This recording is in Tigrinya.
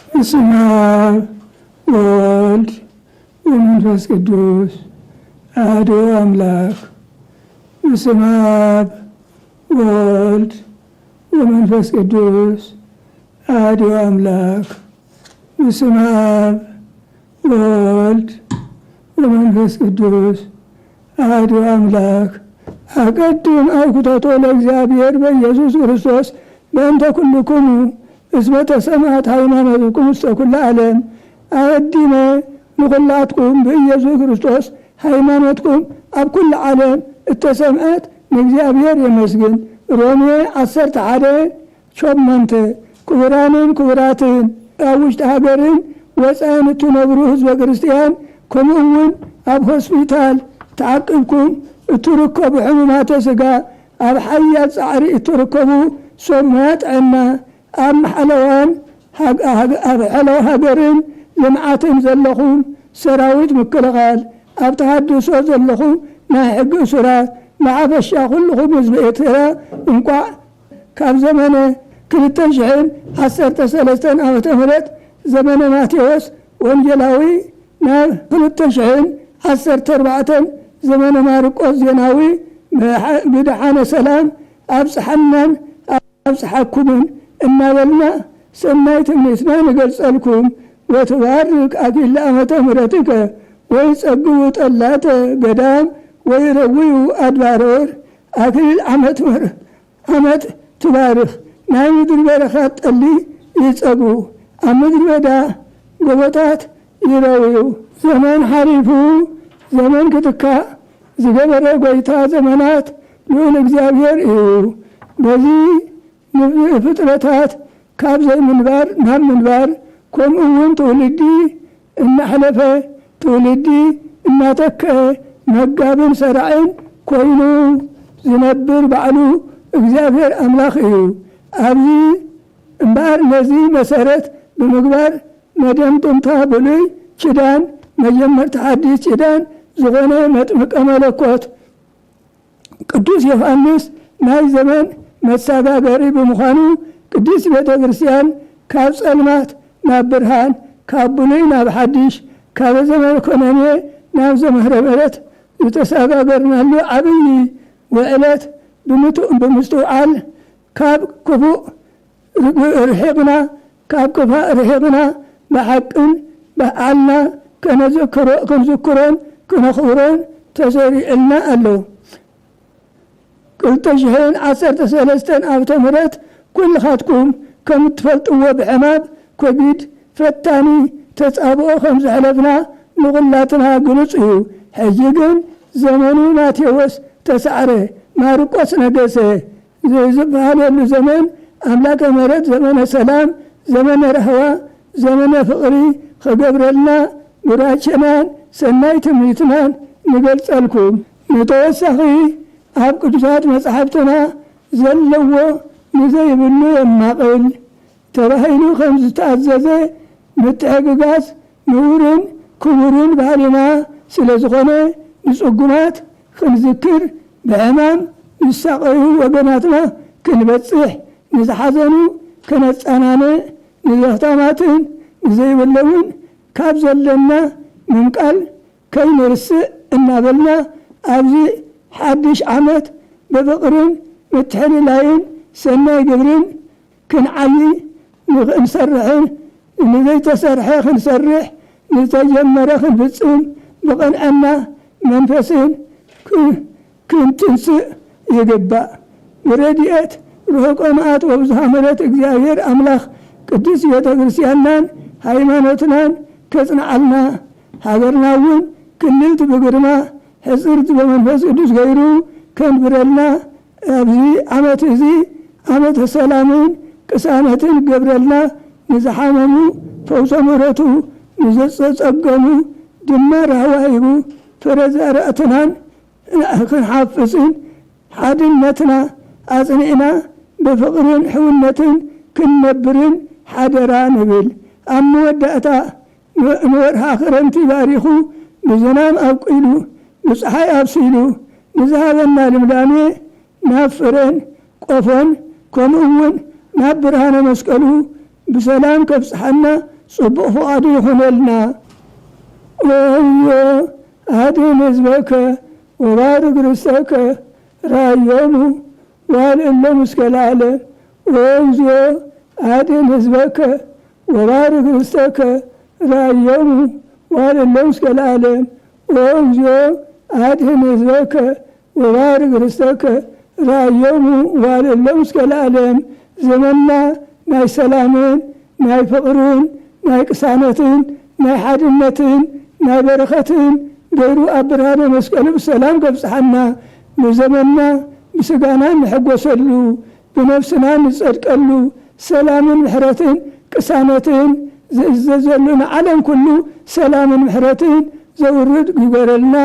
በስመ አብ ወወልድ ወመንፈስ ቅዱስ አሐዱ አምላክ። በስመ አብ ወወልድ ወመንፈስ ቅዱስ አሐዱ አምላክ። በስመ አብ ወወልድ ወመንፈስ ቅዱስ አሐዱ አምላክ። አቀድም አውክተቶ ለእግዚአብሔር በኢየሱስ ክርስቶስ በእንተ ኩልክሙ እስመ ተሰምዐት ሃይማኖትኩም ውስተ ኩለ ዓለም። አቀዲመ ንኹላትኩም ብኢየሱስ ክርስቶስ ሃይማኖትኩም ኣብ ኩሉ ዓለም እተሰምዐት ንእግዚኣብሔር የመስግን። ሮሜ ዓሰርተ ሓደ ሸሞንተ። ክቡራንን ክቡራትን፣ ኣብ ውሽጢ ሃገርን ወፃእን እትነብሩ ህዝበ ክርስቲያን፣ ከምኡ እውን ኣብ ሆስፒታል ተዓቂብኩም እትርከቡ ሕሙማተ ስጋ፣ ኣብ ሓያል ፃዕሪ እትርከቡ ሰብ ሞያ ጥዕና፣ ኣብ ሓለዋን ሃግ-፣ ሃግ-፣ ኣብ ሓለዋ ሃገርን ልምዓትን ዘለኹም ሰራዊት ምክልኻል፣ ኣብ ተሃድሶ ዘለኹም ናይ ሕጊ እሱራት፣ ብሓፈሻ ኩልኹም ህዝቢ ኤርትራ እንቋዕ ካብ ዘመነ ክልተ ሽሕን ዓሰርተ ሰለስተን ዓመተ ምህረት ዘመነ ማቴዎስ ወንጌላዊ ናብ ክልተ ሽሕን ዓሰርተ ኣርባዕተን ዘመነ ማርቆስ ዜናዊ ብሓ-፣ ብደሓነ ሰላም ኣብጽሓናን ኣብጽሓኩምን እናበልና ሰናይ ትምኒትና ንገልጸልኩም። ወትባርክ ኣኪለ ዓመተ ምህረትከ ወይጸግቡ ጠላተ ገዳም ወይረውዩ ኣድባረ ወር። ኣክሊል ዓመት ምህረ-፣ ዓመት ትባርኽ፣ ናይ ምድሪ በረኻት ጠሊ ይጸግቡ፣ ኣብ ምድሪ በዳ ጎቦታት ይረውዩ። ዘመን ሓሊፉ ዘመን ክትካእ ዝገበረ ጐይታ ዘመናት ልዑል እግዚኣብሔር እዩ። በዚ ንፍጥረታት ካብ ዘይምንባር ናብ ምንባር፣ ከምኡ እውን ትውልዲ እናሕለፈ ትውልዲ እናተክአ መጋብን ሰራዕን ኮይኑ ዝነብር ባዕሉ እግዚኣብሔር ኣምላኽ እዩ። ኣብዚ እምበኣር ነዚ መሰረት ብምግባር መደምደምታ ብሉይ ኪዳን መጀመርታ ሓዲስ ኪዳን ዝኾነ መጥምቀ መለኮት ቅዱስ ዮሃንስ ናይ ዘመን መሰጋገሪ ብምዃኑ፣ ቅድስት ቤተ ክርስቲያን ካብ ጸልማት ናብ ብርሃን፣ ካብ ብሉይ ናብ ሓድሽ፣ ካብ ዘመነ ኮነኔ ናብ ዘመነ ምሕረት ዝተሰጋገርናሉ ዓብዪ ውዕለት ብምት-፣ ብምስትውዓል፣ ካብ ክፉእ ርግ-፣ ርሒቕና፣ ካብ ክፋእ ርሒቕና፣ ብሓቅን ብዓልና ከነዘክሮ-፣ ክንዝክሮን ክነኽብሮን ተሰሪዕልና ኣሎ። ክልተ ሽሕን ዓሰርተ ሰለስተን ዓመተ ምህረት ኩልኻትኩም ከም እትፈልጥዎ ብሕማም ኮቪድ ፈታኒ ተጻብኦ ከም ዘሕለፍና ንኹላትና ግሉጽ እዩ። ሕጂ ግን ዘመኑ ማቴዎስ ተሳዕረ፣ ማርቆስ ነገሰ ዝ-፣ ዝበሃለሉ ዘመን ኣምላከ ምሕረት፣ ዘመነ ሰላም፣ ዘመነ ራህዋ፣ ዘመነ ፍቕሪ ክገብረልና ቡራኬናን ሰናይ ትምኒትናን ንገልጸልኩም። ንተወሳኺ ኣብ ቅዱሳት መጻሕፍትና ዘለዎ ንዘይብሉ የማቕል ተባሂሉ ከም ዝተኣዘዘ ምትሕግጋዝ ንቡርን ክቡርን ባህልና ስለ ዝኾነ፣ ንጽጉማት ክንዝክር፣ ብሕማም ዝሳቐዩ ወገናትና ክንበጽሕ፣ ንዝሓዘኑ ከነጸናንዕ፣ ንዘኽታማትን ንዘይብሎምን ካብ ዘለና ምምቃል ከይንርስዕ እናበልና፣ ኣብዚ ሓድሽ ዓመት ብፍቕርን ምትሕልላይን ሰናይ ግብርን ክንዓዪ ንኽንሰርሕን፣ ንዘይተሰርሐ ክንሰርሕ፣ ንዝተጀመረ ክንፍጽም ብቕንዕና መንፈስን ክ-፣ ክንትንስእ ይግባእ። ብረድኤት ርሑቀ መዓት ወብዝሃ ምሕረት እግዚኣብሔር ኣምላኽ ቅድስት ቤተ ክርስቲያንናን ሃይማኖትናን ከጽንዓልና፣ ሃገርና እውን ክልልቲ ብግርማ ሕጽርቲ ብመንፈስ ቅዱስ ገይሩ ከንብረልና፣ ኣብዚ ዓመት እዚ ዓመተ ሰላምን ቅሳነትን ገብረልና። ንዝሓመሙ ፈውሰ ምሕረቱ፣ ንዝተጸገሙ ድማ ራህዋ ሂቡ ፍረ ዘርእትናን ክንሓፍስን ሓድነትና ኣጽኒዕና ብፍቕርን ሕውነትን ክንነብርን ሓደራ ንብል። ኣብ መወዳእታ ን-፣ ንወርሃ ክረምቲ ባሪኹ ብዝናም ኣብቂሉ ብጸሓይ ኣብሲሉ ንዝሃበና ልምላሜ ናብ ፍረን ቆፎን ከምኡ እውን ናብ ብርሃነ መስቀሉ ብሰላም ከብጽሓና ጽቡቕ ፍቓዱ ይኹነልና። ወዮ ኣድን ህዝበከ ወባርክ ርስተከ ራዮሙ ዋልእሎም እስከ ለዓለም። ወእግዚኦ ኣድን ህዝበከ ወባርክ ርስተከ ራዮሙ ዋልእሎም እስከ ለዓለም። ወእግዚኦ ኣድን ህዝበከ ወባርክ ርስተከ ራዮሙ ዋልእሎም እስከ ለዓለም። ዘመንና ናይ ሰላምን ናይ ፍቕርን ናይ ቅሳነትን ናይ ሓድነትን ናይ በረኸትን ገይሩ ኣብ ብርሃነ መስቀሉ ብሰላም ከብጽሓና፣ ንዘመንና ብስጋና እንሕጎሰሉ ብነፍስና ንጸድቀሉ ሰላምን ምሕረትን ቅሳነትን ዝእዘዘሉ ንዓለም ኩሉ ሰላምን ምሕረትን ዘውርድ ይግበረልና።